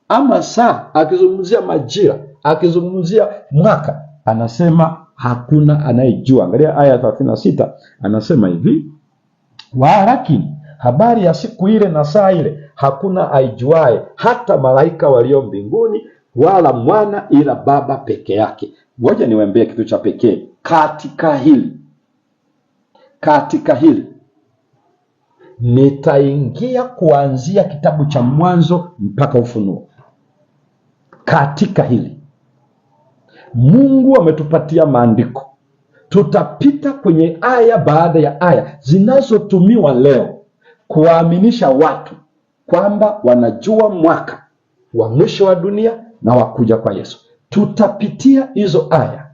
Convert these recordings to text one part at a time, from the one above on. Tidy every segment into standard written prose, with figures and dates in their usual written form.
ama saa, akizungumzia majira, akizungumzia mwaka, anasema hakuna anayejua. Angalia aya ya 36, anasema hivi: walakini habari ya siku ile na saa ile hakuna aijuae, hata malaika walio mbinguni, wala mwana, ila Baba peke yake. Ngoja niwaambie kitu cha pekee katika hili, katika hili nitaingia kuanzia kitabu cha Mwanzo mpaka Ufunuo. Katika hili Mungu ametupatia maandiko, tutapita kwenye aya baada ya aya zinazotumiwa leo kuwaaminisha watu kwamba wanajua mwaka wa mwisho wa dunia na wa kuja kwa Yesu. Tutapitia hizo aya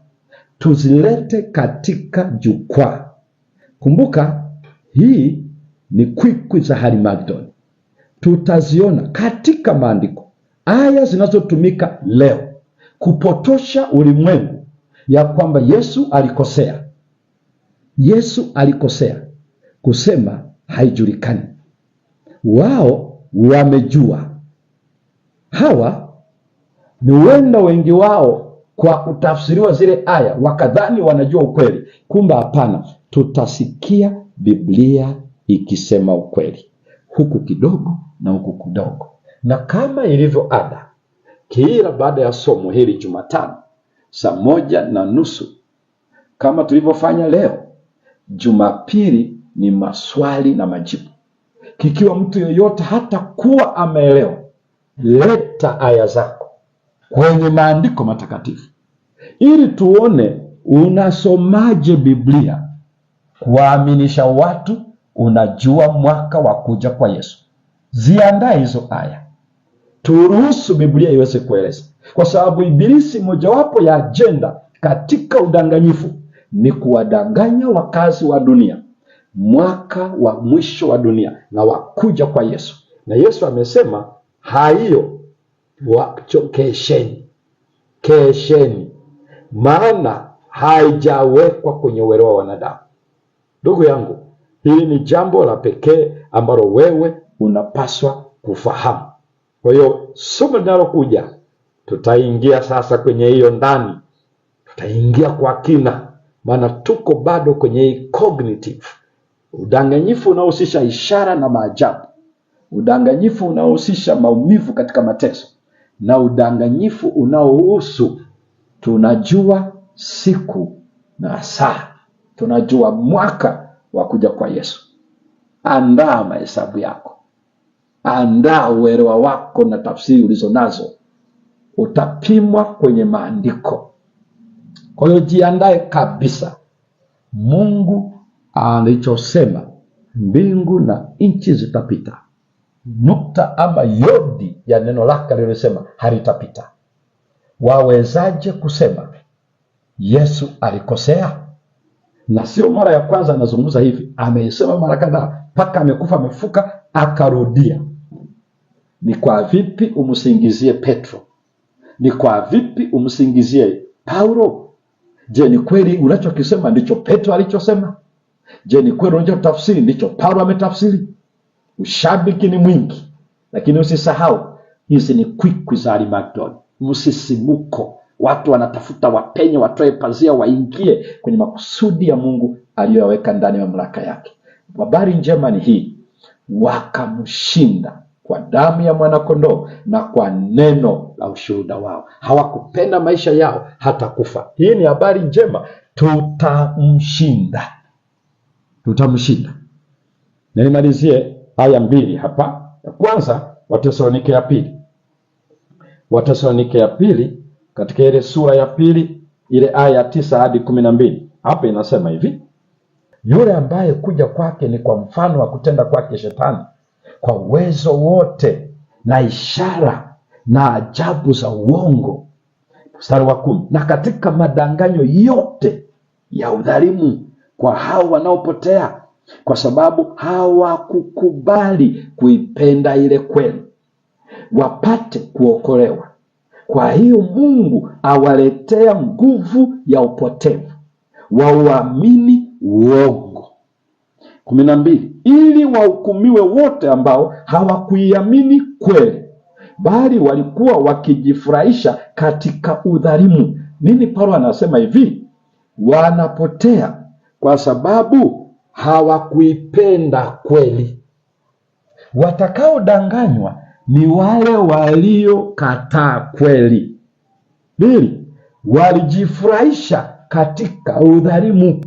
tuzilete katika jukwaa. Kumbuka hii ni kwikwi za Harimagedon. Tutaziona katika maandiko aya zinazotumika leo kupotosha ulimwengu ya kwamba Yesu alikosea. Yesu alikosea kusema haijulikani. Wao wamejua. Hawa ni huenda wengi wao kwa kutafsiriwa zile aya wakadhani wanajua ukweli, kumbe hapana. Tutasikia Biblia ikisema ukweli huku kidogo na huku kidogo, na kama ilivyo ada, kila baada ya somo hili Jumatano saa 1:30 kama tulivyofanya leo, Jumapili ni maswali na majibu. Kikiwa mtu yeyote hata kuwa ameelewa, leta aya zako kwenye maandiko matakatifu ili tuone unasomaje Biblia kuwaaminisha watu unajua mwaka wa kuja kwa Yesu. Ziandae hizo aya, turuhusu Biblia iweze kueleza, kwa sababu Ibilisi, mojawapo ya ajenda katika udanganyifu ni kuwadanganya wakazi wa dunia mwaka wa mwisho wa dunia na wakuja kwa Yesu. Na Yesu amesema haiyo, kesheni, kesheni, maana haijawekwa kwenye uelewa wa wanadamu. Ndugu yangu, hili ni jambo la pekee ambalo wewe unapaswa kufahamu. Kwa hiyo somo linalokuja tutaingia sasa kwenye hiyo ndani, tutaingia kwa kina, maana tuko bado kwenye hii cognitive, udanganyifu unaohusisha ishara na maajabu, udanganyifu unaohusisha maumivu katika mateso, na udanganyifu unaohusu tunajua siku na saa, tunajua mwaka wa kuja kwa Yesu. Andaa mahesabu yako, andaa uelewa wako na tafsiri ulizo nazo, utapimwa kwenye maandiko. Kwa hiyo jiandae kabisa. Mungu alichosema, mbingu na nchi zitapita, nukta ama yodi ya neno lake alilosema halitapita. Wawezaje kusema Yesu alikosea? Na sio mara ya kwanza anazungumza hivi, ameisema mara kadhaa mpaka amekufa, amefuka, akarudia. Ni kwa vipi umsingizie Petro? Ni kwa vipi umsingizie Paulo? Je, ni kweli unachokisema ndicho Petro alichosema? Je, ni kweli unachotafsiri ndicho Paulo ametafsiri? Ushabiki ni mwingi, lakini usisahau hizi ni kwikwi za Armageddon, msisimuko. Watu wanatafuta wapenye, watoe pazia, waingie kwenye makusudi ya Mungu aliyoyaweka ndani ya mamlaka yake. Habari njema ni hii, wakamshinda kwa damu ya mwanakondoo na kwa neno la ushuhuda wao. Hawakupenda maisha yao hata kufa. Hii ni habari njema, tutamshinda, tutamshinda. Na nimalizie aya mbili hapa. Ya kwanza, Watesalonike ya pili, Watesalonike ya pili katika ile sura ya pili ile aya ya 9 hadi 12, hapa inasema hivi: yule ambaye kuja kwake ni kwa mfano wa kutenda kwake Shetani, kwa uwezo wote na ishara na ajabu za uongo. Mstari wa 10, na katika madanganyo yote ya udhalimu kwa hao wanaopotea, kwa sababu hawakukubali kuipenda ile kweli wapate kuokolewa. Kwa hiyo Mungu awaletea nguvu ya upotevu wauamini uongo. 12, ili wahukumiwe wote ambao hawakuiamini kweli, bali walikuwa wakijifurahisha katika udhalimu. Nini Paulo anasema hivi? Wanapotea kwa sababu hawakuipenda kweli. Watakaodanganywa ni wale waliokataa kweli. Pili, walijifurahisha katika udhalimu,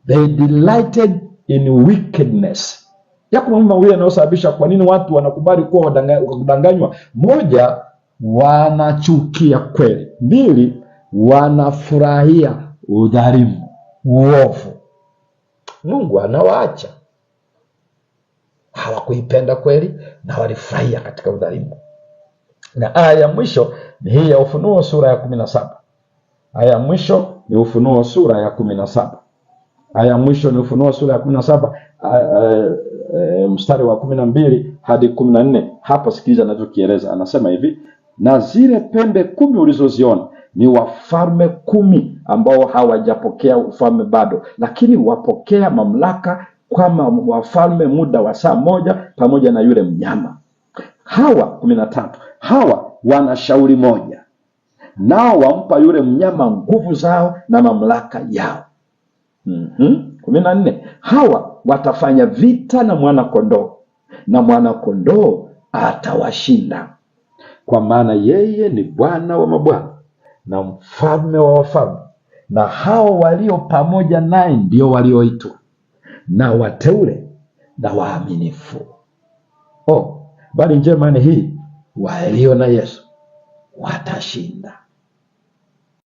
they delighted in wickedness. Yako mambo mawili yanayosababisha kwa nini watu wanakubali kuwa kudanganywa. Moja, wanachukia kweli. Mbili, wanafurahia udhalimu, uovu. Mungu anawaacha. Hawakuipenda kweli na walifurahia katika udhalimu. Na aya ya mwisho ni hii ya Ufunuo sura ya 17. Aya ya mwisho ni Ufunuo sura ya 17. Aya ya mwisho ni Ufunuo sura ya 17 mstari wa 12 hadi 14. Hapa sikiliza anavyokieleza, anasema hivi: na zile pembe 10 ulizoziona ni wafalme 10 ambao hawajapokea ufalme bado, lakini wapokea mamlaka kama wafalme muda wa saa moja pamoja na yule mnyama. Hawa 13 hawa wana shauri moja, nao wampa yule mnyama nguvu zao na mamlaka yao. 14 hawa watafanya vita na mwana kondoo, na mwana kondoo atawashinda, kwa maana yeye ni Bwana wa mabwana na mfalme wa wafalme, na hao walio pamoja naye ndio walioitwa na wateule na waaminifu. Oh, bali njema ni hii, walio na Yesu watashinda.